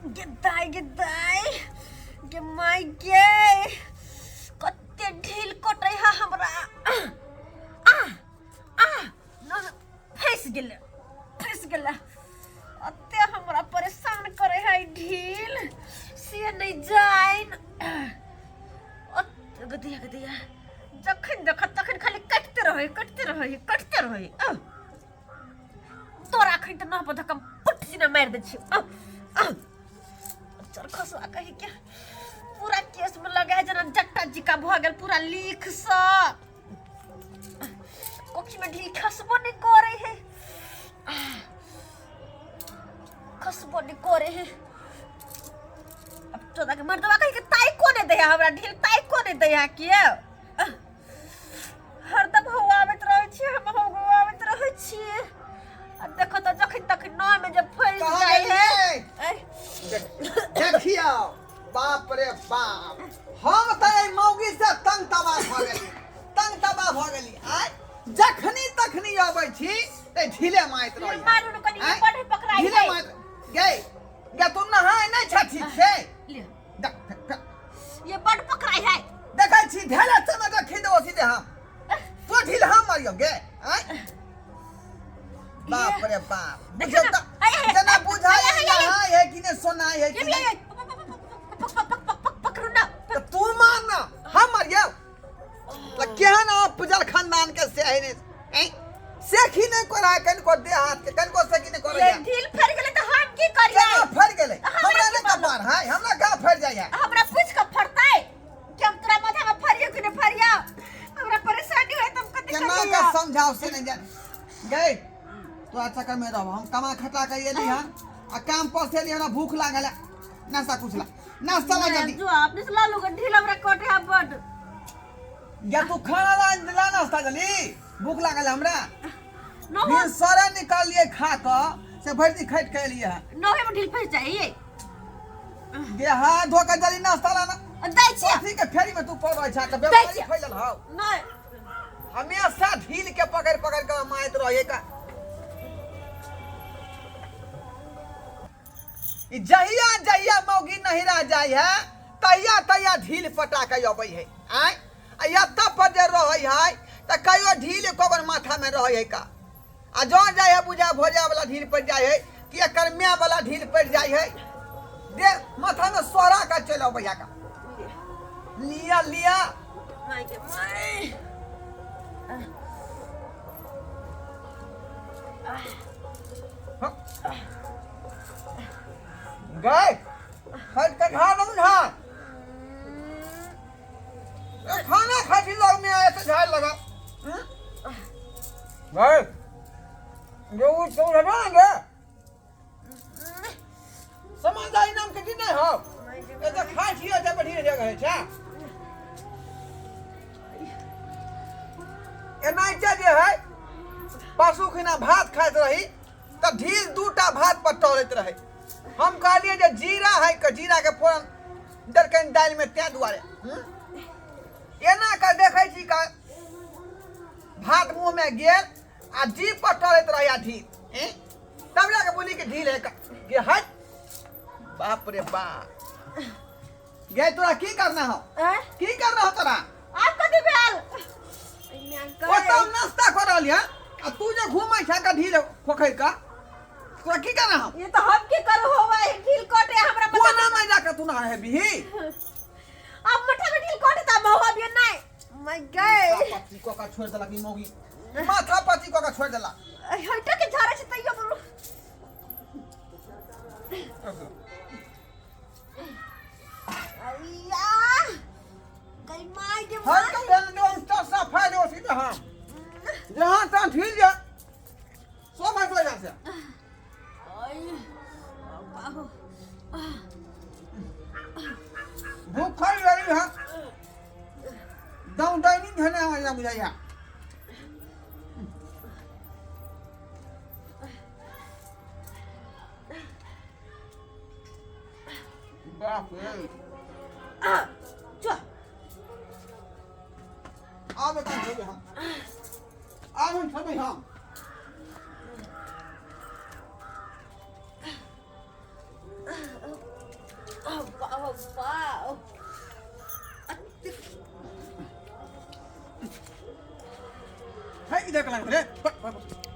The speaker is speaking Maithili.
गे दाइ, गे दाइ, गे माय गे, कते ढील कटै है हमरा। आ आ न, फँसि गेलै, फँसि गेलै। अते हमरा परेशान करे है ढील, से नहि जाइन। गदिया गदिया, जखन देख तखन खाली कटिते रहै, कटिते रहै, कटिते रहै। तोरा अखन तऽ नह पर धक्का पुट सिना मारि दै छियौ। चरखसुआ कही के पूरा केस में लगा जेना जट्टा जिका भऽ गेल पूरा लीख सँ। कोखी में ढील खसबो नहीं करे है, खसबो नहीं करे है। अब चोदा के मर्दवा कही के ताई को नहीं दे हमरा ढील, ताई को नहीं दे है के हरदम हौआबैत रहै छियै, हम हौआबैत रहै छियै। आ देखो तऽ जखन तखन नौ में जब फंसि कहाँ जाइ है। गेलियै? ऐ, देखियौ, बाप रे बाप, हम तऽ एहि मौगी से तंग तबाह भऽ गेली, तंग तबाह भऽ गेली। आय जखनी तखनी अबै छी तऽ ढीले मारैत रहै। मारू ने कनि, आँय? पढ़े पकड़ाइ ढीले है। मारैत गे गे, तू नहाय नहि छ ठीक से? लिअ। देख, ये बड पकड़ाई है। देखै छी ढेला चमक खी देबो सीधे हम। तो ढील हम मारियो गे। आँय, बाप रे बाप, बुझियौ ना, तऽ आय, आय, जेना आय, बुझाइ आय, आय, आय, नहाय है कि नहि, सोनाय है कि ये नहि। ये पकड़ू ना। तऽ तू मार ना, हम मारियौ तऽ केहन उपजल खानदान के से है ने? ऐं, सेखी नहि करै है कनिको, देह हाथ के कनिको सेखी नहि करै ये है। ढील फड़ गेलै तऽ हम की करियै? केना फड़ि गेलै? हमरा हमरा की नहि मालूम? कपार है, हमरा कहाँ फड़ि जाइ है? हमरा पूछ के फड़तै कि हम तोरा माथा में फड़ियो कि नहि फड़ियो? हमरा परेशानी होय त हम कथी केना करियै? के समझाओ से नहीं जान गए। तोरा चक्कर में रहो, हम कमा खटा के एली हन आ काम पर से एली हन, भूख लागल है। नाश्ता कुछ ला, नाश्ता ला जल्दी। जो अपने से ला लूगा, ढील हमरा कटे है बड। या तू खाना ला, ला नाश्ता जल्दी, भूख लागल है हमरा। नौ फिर सारा निकाल लिए खा के से भरि दिन खट के एलिए हन। नौहे में ढील फंस जाइए। गे हाथ धो के जल्दी नाश्ता लाना। दै छियै। कथी के फेरी में तू पड़ रहल छा के दै बेमारी छियै। फैलल हौ? नहीं। हमेशा ढील के पकड़ पकड़ के मारैत रहे का। ई जहिया जहिया मौगी नहिरा जाइ है तहिया तहिया ढील पटा के अबै है। आँय, आ एतऽ पर जे रहै है तऽ कहियो ढील एको बेर माथा में रहै है का? आ जँ जाइ है बुझा भोजा वाला ढील पड़ि जाइ है कि एकर माय वाला ढील पड़ि जाइ है, दे माथा में सोहरा के चलि अबै है का। लिया लिया। माय के माय। गए हट के झाड़ लगू, झाड़। ए, खाना खाइ छी लग में आए तऽ झाड़ लगा। गए जो उ तो हटो ना गे, समझदारी नाम के की नहीं हो। ए तऽ खाइ छी तऽ बढ़िया जगह है छा। एनाहिते जे है पशु खिना भात खाइत रही तऽ ढील दूटा भात पर टलैत रहै। हम कहलियै जे जीरा है के जीरा के फोरन देलकनि दालि में, तें दुआरे। एना के देखै छी का भात मुँह में गेल आ जीभ पर टलैत रहै आ ढील। हैं? तब जाके बोली कि ढील है का कि हट। बाप रे बाप, गे तोरा की करना हो? आँय? की करना हो तोरा? आब कथी भेल? ओ तऽ हम नाश्ता कर रहली हन आ तू जे घूमै छा का ढील खोखै का, तोरा की करना हो? ये तो हम की करू होवा, ये ढील कटे हमरा पता। कोना में जाके तू ना हेबही? अब मठा में ढील कटे त हम होवा भी नहीं मैं गए। पति को का छोड़ देलक ई मौगी, माथा पति को का छोड़ देलक। हटा के झाड़े छै तैयो बोलू। अय्या गई माय के हर माय। तो धन जो तो सफा जो सीधे हां जहां तहां ढील जा सो भाग जा से। आई बाबा। भूख खाई रही है, दाऊ डाइनिंग धने आ जा बुझाइया। बाप रे। चल। आब एखन खेबै हम, आब हम खेबै हम। बाप अत्ते है इधर के लागत रे।